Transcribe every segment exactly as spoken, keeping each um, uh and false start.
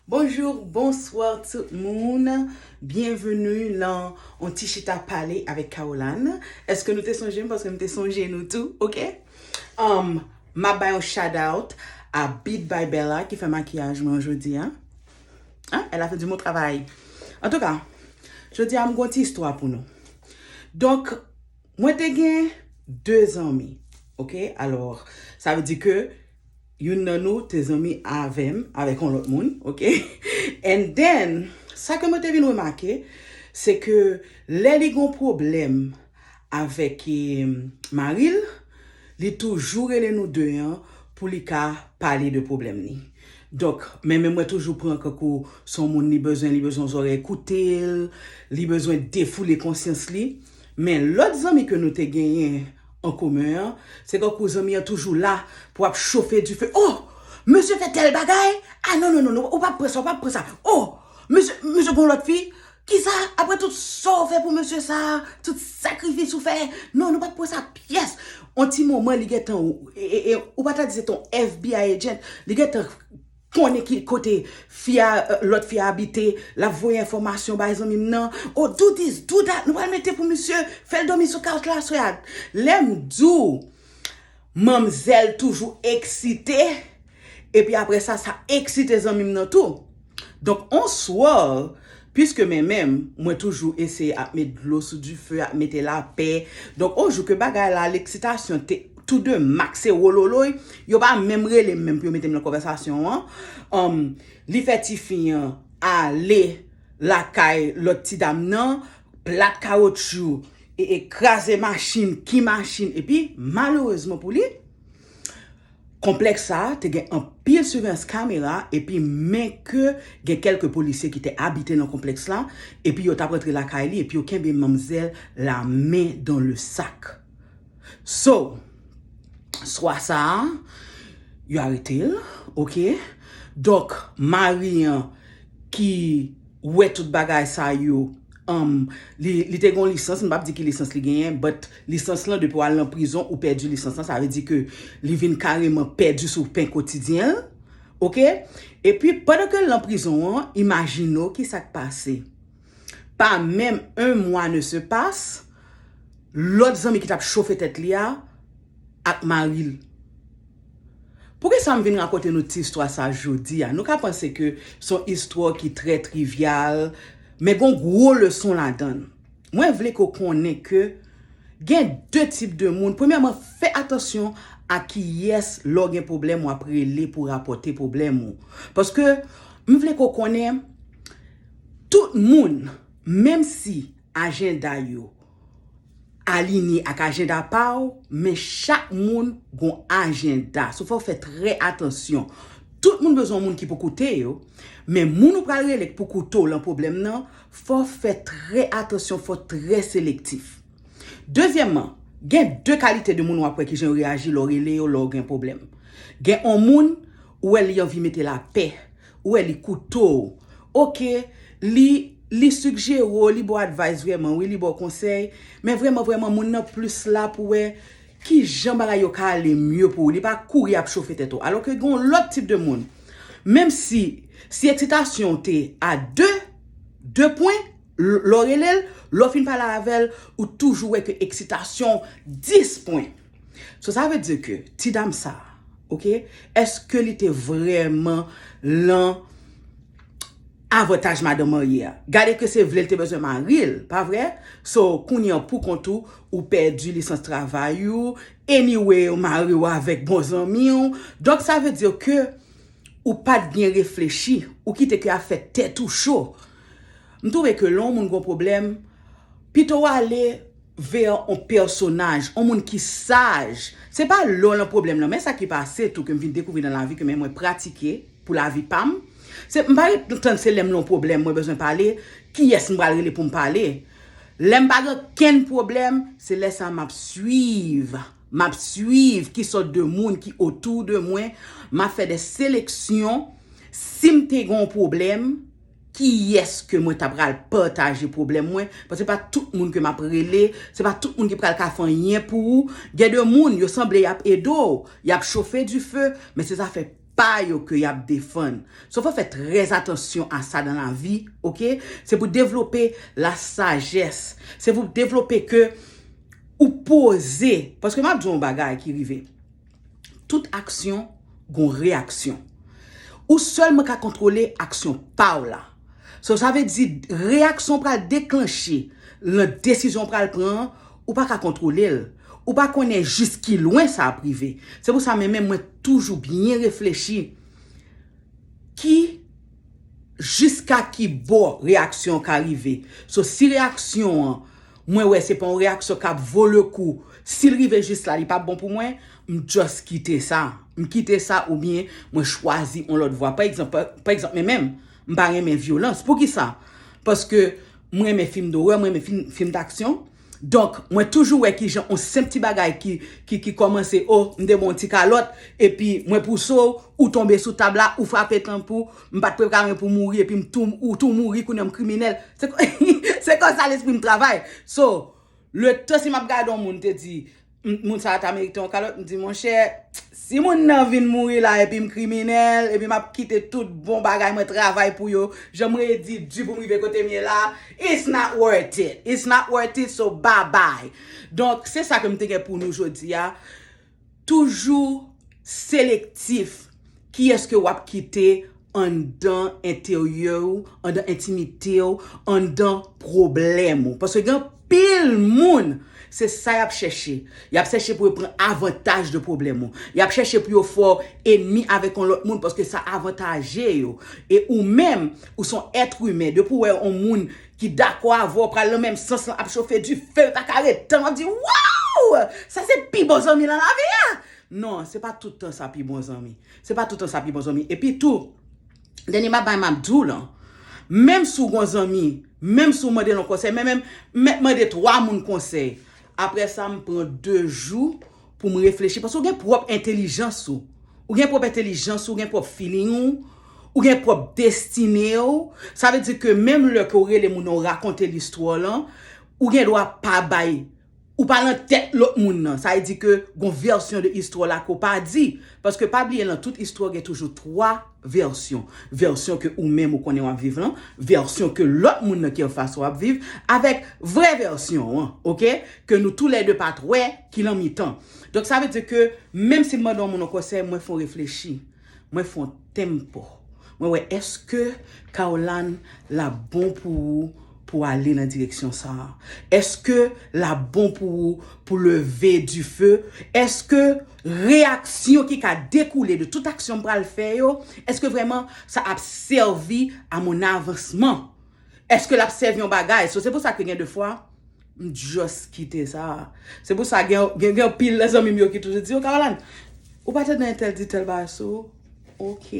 Bonjou, bonswa tout moun. Byenveni nan On Ti Chita Pale avèk Caroline. Èske nou te sonje m? Paske m te sonje nou tou, oke? Um, m ap bay yon shout out a Beat by Bella ki fè makiyaj mwen jodi a. Hein? Elle a fait du bon travail. Antouka, jodi a m gon ti istwa pou nou. Donk, mwen te gen de zanmi, oke? Alò, sa vle di ke youn nan nou te zanmi avè m, avèk yon lòt moun, oke? And then, sa ke mwen te vin remake, se ke lè li gon pwoblèm avèk eh, mari l, li toujou rele nou de an pou li ka pale de pwoblèm li. Donk, men men mwen toujou pran kankou se yon moun li bezwen, li bezwen zòrèy koute l, li bezwen defoule konsyans li. Men lòt zanmi ke nou te genyen an komen an, se kankou zanmi an toujou la pou ap chofe dife. Oh! Mesye fè tèl bagay! Ah non, non, non, non, ou p ap pran sa, ou p ap pran sa. Oh! Mesye, mesye gon lòt fi? Kisa? Apre tout sa w fè pou mesye sa, tout sakrifis ou fè, non, nou pa t pran sa pyès. On ti moman, li gentan, e, e, e, ou pa ta di se ton F B I agent, li gentan konnen ki kote fi a, euh, lòt fi a abite, l ap voye enfòmasyon bay zanmi m nan. Oh, do this, do that, nou pral mete pou misye, fè l dòmi sou kawouch la aswè a. Lè m di w, manmzèl toujou eksite, epi apre sa, sa eksite zanmi m nan tou. Donk, on swa, piske men menm, mwen toujou eseye ap met dlo sou dife, ap mete lapè. Donk, on jou ke bagay la, leksitasyon te tou de makse wololoy, yo pa menm rele m menm pou yo mete m nan konvèsasyon an. Um, li fè tifi an ale lakay lòt ti dam nan, plat kawotchou, e, e kraze machin, ki machin, epi, malerezman pou li, konplèks sa a te gen anpil siveyans kamera, epi men ke gen kèlke polisye ki te abite nan konplèks la, epi yo t ap rantre lakay li, epi yo kenbe manmzèl la men dans le sac. So, swa sa a, yo arete l, oke? Donk, mari an ki wè tout bagay sa yo, um, li, li te gen yon lisans, m p ap di ki lisans li genyen, but lisans lan, depi w al nan prizon, ou pèdi lisans lan, sa vle di ke li vin kareman pèdi sou pen kotidyen l, oke? Epi, pandan ke l nan prizon an, imajine w ki sa k pase. Pas même un mois ne se passe, lòt zanmi ki t ap chofe tèt li a ak mari l. Poukisa m vin rakonte nou ti istwa sa jodi a? Nou ka panse ke se yon istwa ki trè trivyal, men gon gwo leson ladan l. Mwen vle ke w konnen ke gen de tip de moun. Premyèman, fè atansyon a kiyès lè w gen pwoblèm w ap rele pou rapòte pwoblèm ou. Paske m vle ke w konnen tout moun, menm si ajanda yo alinye ak ajanda pa w, men chak moun gon ajanda. So, fò w fè trè atansyon. Tout moun bezwen yon moun ki pou koute yo, men moun ou pral rele pou koute w lan pwoblèm nan, fò w fè trè atansyon, fò w trè selektif. Dezyèmman, gen de kalite de moun w ap wè kijan yo reyaji lè w rele yo, lè w gen pwoblèm. Gen yon moun, ou wè li anvi mete lapè, ou wè li koute w. Oke, li, li sigjere w, li ba w advice vrèman, wi, li ba w konsèy, men vrèman, vrèman, moun nan plis la pou wè kijan bagay yo ka ale mye pou ou. Li pa kouri ap chofe tèt ou. Alò ke gen yon lòt tip de moun. Menm si, si eksitasyon w te a de, de pwen, l-, lè w rele l, lè w fin pale avè l, ou toujou wè ke eksitasyon w dis pwen. So, sa vle di ke ti dam sa, oke, èske li te vrèman lan avantaj madanm marye a? Gade ke se vle l te bezwen mari l, pa vre? So, kounye an pou kont ou, ou pèdi lisans travay ou, anyway, ou mari w avèk bon zanmi w. Donk, sa vle di ke ou pa t byen reflechi, ou kite ke afè tèt ou cho. M twouve ke lè yon moun gon pwoblèm, pito w ale vè yon pèsonaj, yon moun ki saj. Se pa lè w lan pwoblèm nan, men sa ki pase tou ke m vin dekouvri nan lavi ke men mwen pratike pou lavi pa m. Se, m pa ret tann se lè m lan pwoblèm mwen bezwen pale, kiyès m pral rele pou m pale. Lè m pa gen okenn pwoblèm, se lè sa m ap swiv. M ap swiv ki sòt de moun ki otou de mwen. M ap fè de seleksyon. Si m te gen yon pwoblèm, kiyès ke mwen ta pral pataje pwoblèm mwen? Paske se pa tout moun ke m ap rele, se pa tout moun ki pral ka fè anyen pou ou. Gen de moun, yo sanble y ap ede w, y ap chofe dife, men se zafè pa yo ke y ap defann. So, fò fè trè atansyon a sa nan lavi, oke? Se pou devlope la sajès. Se pou devlope ke ou poze. Paske m ap di yon bagay ki rive. Tout aksyon gon reyaksyon. Ou sèlman ka kontwole aksyon pa w la. So, sa vle di, reyaksyon pral deklanche nan desizyon pral pran an, ou pa ka kontwole l. Ou pa konnen jis ki lwen sa ap rive. Se pou sa, men, men mwen toujou byen reflechi ki jiska ki bò reyaksyon ka rive. So, si reyaksyon an, mwen wè se pa yon reyaksyon k ap vo le kou, si l rive jis la, li p ap bon pou mwen, m just kite sa. M kite sa oubyen mwen chwazi yon lòt vwa. Pa egzanp, pa, pa egzanp, men menm, m pa renmen vyolans. Poukisa? Paske m renmen fim dorè, m renmen fim, fim daksyon. Donk, mwen toujou wè kijan yon senp ti bagay ki, ki, ki kòmanse, o, m te ba w yon ti kalòt, epi mwen pouse w, ou tonbe sou tab la, ou frape tanp ou, m pa t prepare pou mouri, epi m tou, ou tou mouri, kounye a m kriminèl. Se, se konsa lespri m travay. So, letan si m ap gade yon moun te di, m, moun sa a ta merite yon kalòt, m di, monchè, si moun nan vin mouri la, epi m kriminèl, epi m ap kite tout bon bagay mwen travay pou yo, jan m redi di pou m rive kote m ye la, it's not worth it. It's not worth it, so bye bye. Donk, se sa ke m te gen pou nou jodi a. Toujou selektif. Kiyès ke w ap kite anndan enteryè w, anndan entimite w, anndan pwoblèm ou? Paske gen anpil moun, se sa y ap chèche. Y ap chèche pou yo pran avantaj de pwoblèm ou. Y ap chèche pou yo fè w enmi avèk yon lòt moun paske sa avantaje yo. E ou menm, ou se yon èt imen. Depi w wè yon moun ki dakò avè w pral nan menm sans lan ap chofe dife, l pa ka ret tann, w ap di, waw! Sa se pi bon zanmi nan lavi a! Non, se pa tout tan sa pi bon zanmi. Se pa tout tan sa pi bon zanmi. Epi tou, dènye bagay m ap di w lan, menm si w gon zanmi, menm si w mande l yon konsèy, men menm, mèt mande twa moun konsèy. Apre sa, m pran de jou pou m reflechi. Paske w gen pwòp entèlijans ou. Ou gen pwòp entèlijans ou, ou gen pwòp feeling ou, ou gen pwòp destine ou. Sa vle di ke menm lè ke w rele moun nan, w rakonte l istwa w lan, ou gen dwa pa bay Ou pa nan tèt lòt moun nan. Sa vle di ke gon vèsyon de istwa la ke w pa di. Paske pa bliye, nan tout istwa gen toujou twa vèsyon. Vèsyon ke ou menm ou konnen w ap viv lan, vèsyon ke lòt moun nan ki anfas ou ap viv, avèk vrè vèsyon an, oke? Ke nou toulède pa t wè ki lan mitan. Donk sa vle di ke menm si m mande yon moun yon konsèy, mwen fè w reflechi. Mwen fè yon tempo. Mwen wè, èske Caroline l ap bon pou ou pou ale nan direksyon sa a? Èske l ap bon pou ou pou leve dife? Èske reyaksyon ki ka dekoule de tout aksyon m pral fè yo, èske vrèman sa ap sèvi a mon avansman? Èske l ap sèvi yon bagay? So, se pou sa ke gen de fwa, m just kite sa. Se pou sa, gen, gen, gen anpil zanmi m yo ki toujou di, "Yo, Caroline, ou pa tande entèl di tèl bagay sou ou?" Ok.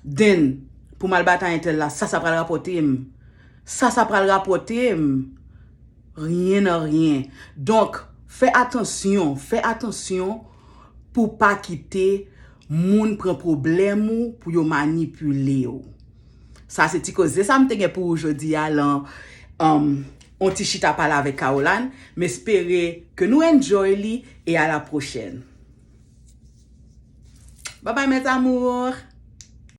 Then, pou m al batay entèl la, sa sa pral rapòte m? Sa sa pral rapòte m? Rien nan rien. Donk, fè atansyon, fè atansyon pou pa kite moun pran pwoblèm ou pou yo manipile w. Sa se ti koze sa m te gen pou ou jodi a lan, um, on ti chita pale avèk Caroline. M espere ke nou enjoy li e a la pwochèn. Bye bye, mes amours!